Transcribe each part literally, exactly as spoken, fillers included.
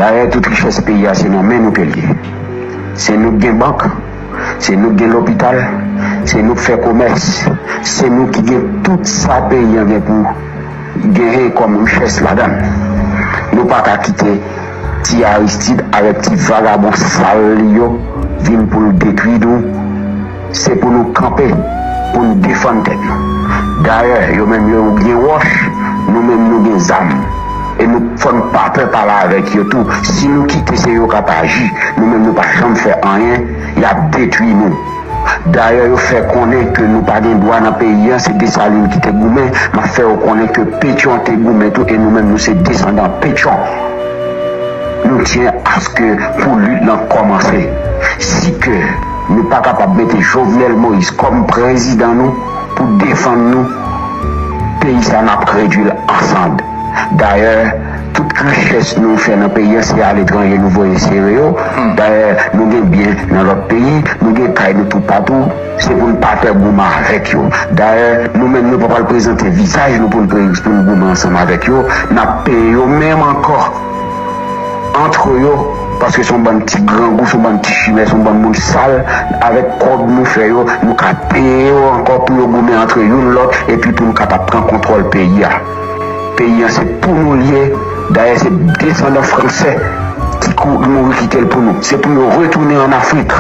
Dayè, tout richès peyi a, se nan men nou ke l ye. Se nou k gen bank, se nou k gen lopital, se nou k fè komès, se nou ki gen tout sa peyi an gen pou genyen kòm richès ladan l. Nou pa ka kite ti Aristide avèk ti vagabon sal li yo vin pou l detwi nou. Se pou nou kanpe, pou n defann tèt nou. Dayè, yo menm yo gen wòch, nou menm nou gen zam. E nou fò n pa pè pale avèk yo tou. Si nou kite, se yo k ap aji. Nou menm nou pa janm fè anyen, y ap detwi nou. Dayè, yo fè konnen ke nou pa gen dwa nan peyi an, se Desalin ki te goumen. M ap fè yo konnen ke Petyon te goumen tou, e nou menm nou se desandan Petyon. Nou tyen aske pou lit lan kòmanse. Si ke nou pa kapab mete Jovenel Moïse kòm prezidan nou pou defann nou, peyi sa n ap redwi l an sand. Dayè, tout richès nou fè nan peyi an, se aletranje nou voye sere yo. Dayè, nou gen byen nan lòt peyi, nou gen kay nou toupatou. Se pou n pa pè goumen avèk yo. Dayè, nou menm nou pa pral prezante vizaj nou pou n pre- pou n goumen ansanm avèk yo. N ap peye yo menm ankò antre yo, paske se yon bann ti grangou, se yon bann ti chimè, se yon bann moun sal. Avèk kòb nou fè yo, nou ka peye yo ankò pou yo goumen antre youn lòt, epi pou nou kapab pran kontwòl peyi a. Peyi an se pou nou l ye. Dayè, se desandan fransè ki kou- mouri kite l pou nou. Se pou yo retounen ann Afrik.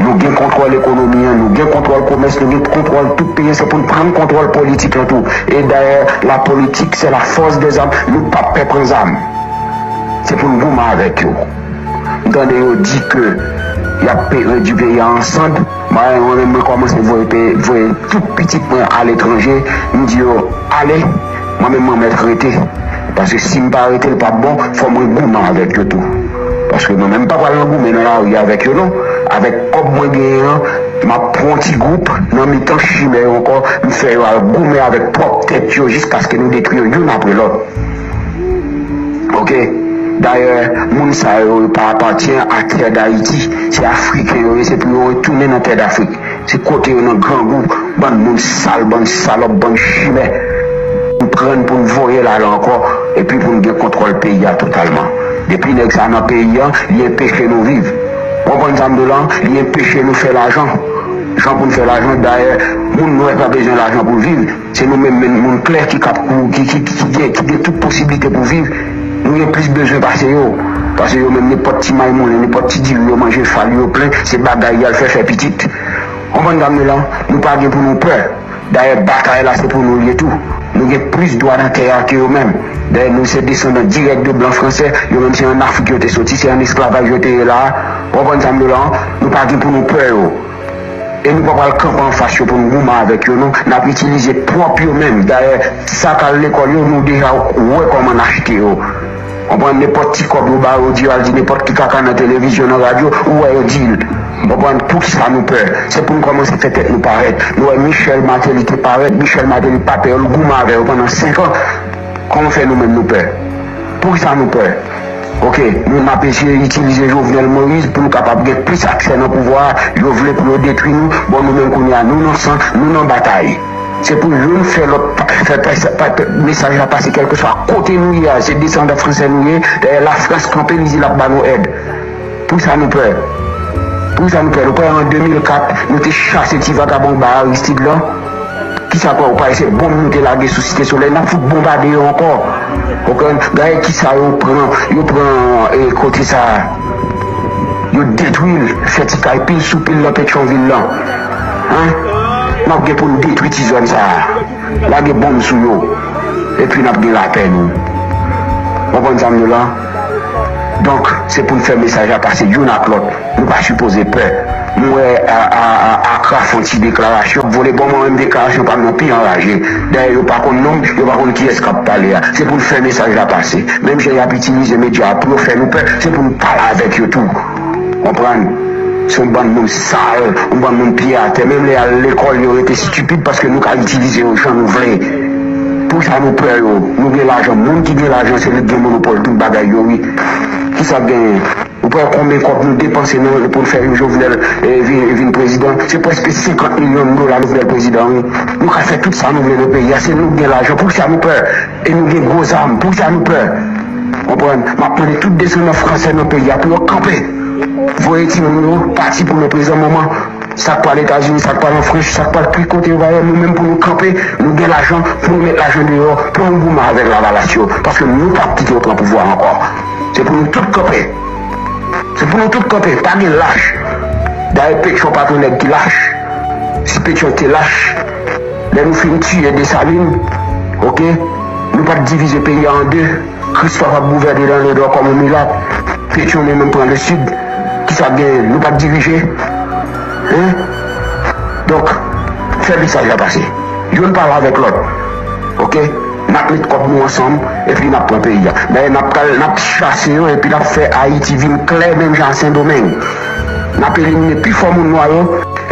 Nou gen kontwòl ekonomi an, nou gen kontwòl komès, nou gen kontwòl tout peyi an. Se pou n pran kontwòl politik lan tou. E dayè, la politique, c'est la force des armes. Nou p ap pè pran zam. Se pou n goumen avèk yo. M tande yo di ke y ap pe- redwi peyi a an sand. Mwen, mwen menm, mwen kòmanse voye pe- voye tout pitit mwen aletranje. M di yo, ale, mwen menm, mwen mèt rete. Paske si m pa rete, l p ap bon, fò mwen goumen avèk yo tou. Paske mwen menm, m pa pral nan goumen nan lari avèk yo, non. Avèk kòb mwen genyen an, m ap pran yon ti gwoup nan mitan chimè yo ankò, m fè yo al goumen avèk pwòp tèt yo jiskaske nou detwi yo youn apre lòt. Oke? Dayè, moun sa yo, yo pa apatyen a tè Dayiti. Se Afriken yo ye, se pou yo retounen nan tè Dafrik. Se kote yo nan grangou, bann moun sal, bann salòp, bann chimè. Nou pran n pou n voye l ale ankò, epi pou n gen kontwòl peyi a totalman. Depi nèg sa nan peyi an, li enpeche nou viv. Ou konprann sa m di w la? Li enpeche nou fè lajan. Jan pou n fè lajan, dayè, moun nwè pa bezwen lajan pou l viv. Se nou menm, menm moun klè ki kap kou- ki, ki, ki, ki gen, ki gen tout posiblite pou viv. Nou gen plis bezwen pase yo. Pase yo menm, nenpòt ti may moulen, nenpòt ti diri yo manje, fal yo plen, se bagay y al fè, fè pitit. Konprann sa m di w la? Nou pa gen pou nou pè. Dayè, batay la se pou nou l ye tou. Nou gen plis dwa nan tè a ke yo menm. Dayè, nou se desandan dirèk de blan fransè, yo menm se ann Afrik yo te soti, se ann esklavaj yo te ye la a. Ou konprann sa m di w la? Nou pa gen pou nou pè yo. E nou pa pral kanpe anfas yo pou n goumen avèk yo, non. N ap itilize pwòp yo menm. Dayè, sa k al lekòl yo, nou deja wè kòman n achte yo. Konprann, nenpòt ti kòb yo ba yo, di yo al di nenpòt ki kaka nan televizyon, nan radyo, ou wè yo di l. Konprann, poukisa nou pè? Se pou n kòmanse fè tèt nou parèt. Nou wè Michel Martelly te parèt, Michel Martelly pa pè yo, l goumen avè yo pandan senk an. Kòman fè nou menm nou pè? Poukisa nou pè? Oke, nou n ap eseye itilize Jovenel Moïse pou nou kapab gen plis aksè nan pouvwa a. Yo vle pou yo detwi nou. Bon, nou menm kounye a, nou nan san, nou nan batay. Se pou youn fè lòt pa- fè pa- pa- mesaj la pase kèlkeswa kote nou ye a. Se desandan fransè nou ye. Dayè, Lafrans kanpe, li di l ap ba nou èd. Poukisa nou pè? Poukisa nou pè? Nou pè an de mil kat, nou te chase ti vagabon ba Aristide lan. Kisa kwè ou pa wè se bonm nou te lage sou Site Solèy, n ap fout bonbade yo ankò. Ou konprann? Gade kisa yo pran, yo pran e, kote sa a. Yo detwi l, fè ti kay pil sou pil nan Petyonvil lan. Hein? N ap gen pou n detwi ti zòn sa a. Lage bonm sou yo. Epi n ap gen lapè nou. Konprann sa m di w la? Donk, se pou n fè mesaj la pase youn ak lòt. Nou pa sipoze pè. M wè a, a, a, Akra fè yon ti deklarasyon, vole bon, mwen menm deklarasyon pa m nan pi anraje. Dayè, yo pa konn non m, yo pa konn kiyès k ap pale a. Se pou n fè mesaj la pase. Menm jan y ap itilize medya a pou yo fè nou pè, se pou n pale avèk yo tou. Konprann? Se yon bann moun sal, yon bann moun pye atè. Menm lè y al lekòl, yo rete estipid paske nou ka itilize yo jan nou vle. Poukisa nou pè yo? Nou gen lajan. Moun ki gen lajan, se li k gen monopòl tout bagay yo, wi. Kisa k genyen? Ou pa wè konbyen kòb nou depanse nan, pou n fè Jovenel, eh, vin, vin prezidan? Se prèske senkant milyon dola nou fè l prezidan, wi. Nou ka fè tout sa nou vle nan peyi a. Se nou k gen lajan. Poukisa nou pè? E nou gen gwo zam. Poukisa nou pè? Konprann? M ap mande tout desandan fransè nan peyi a pou yo kanpe. Voye timoun yo pati pou leprezan moman. Sa k pral Etazini, sa k pral an Frans, sa k pral ki kote yo va ye, nou menm pou nou kanpe, nou gen lajan, pou nou met lajan deyò, pou nou goumen avèk lavalas yo. Paske nou p ap kite yo pran pouvwa ankò. Se pou nou tout kanpe. Se pou nou tout kanpe, pa gen lach. Dayè, Petyon pa t yon nèg ki lach. Si Petyon te lach, lè nou fin tiye Desalin, oke, nou pa t divize peyi a an de. Kristòf ap gouvène nan Lodò kòm yon milat. Petyon li menm pran Lesid. Kisa k genyen? Nou pa t dirije? Hein? Donk, fè mesaj la pase. Youn pale avèk lòt. Oke? N ap met kòb nou ansanm, epi n ap pran peyi a. Dayè, n ap pral, n ap chase yo, epi n ap fè Ayiti vin klè menm jan a Sendomeng. N ap elimine pi fò moun nwa yo,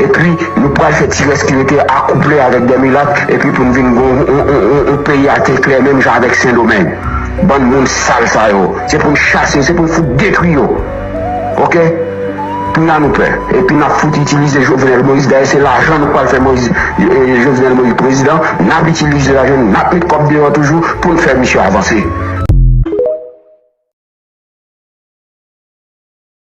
epi nou pral fè ti rès ki rete akouple avèk de milat, epi pou n vin gon yon, yon, yon, yon peyi a te klè menm jan avèk Sendomeng. Bann moun sal sa yo, se pou n chase yo, se pou n fout detwi yo. Oke? Kounye a nou pè. Epi n ap fout itilize Jovenel Moïse. Dayè, se lajan nou pral fè Moïse, eh, Jovenel Moïse prezidan. N ap itilize lajan, n ap met kòb deyò toujou pou n fè misye avanse.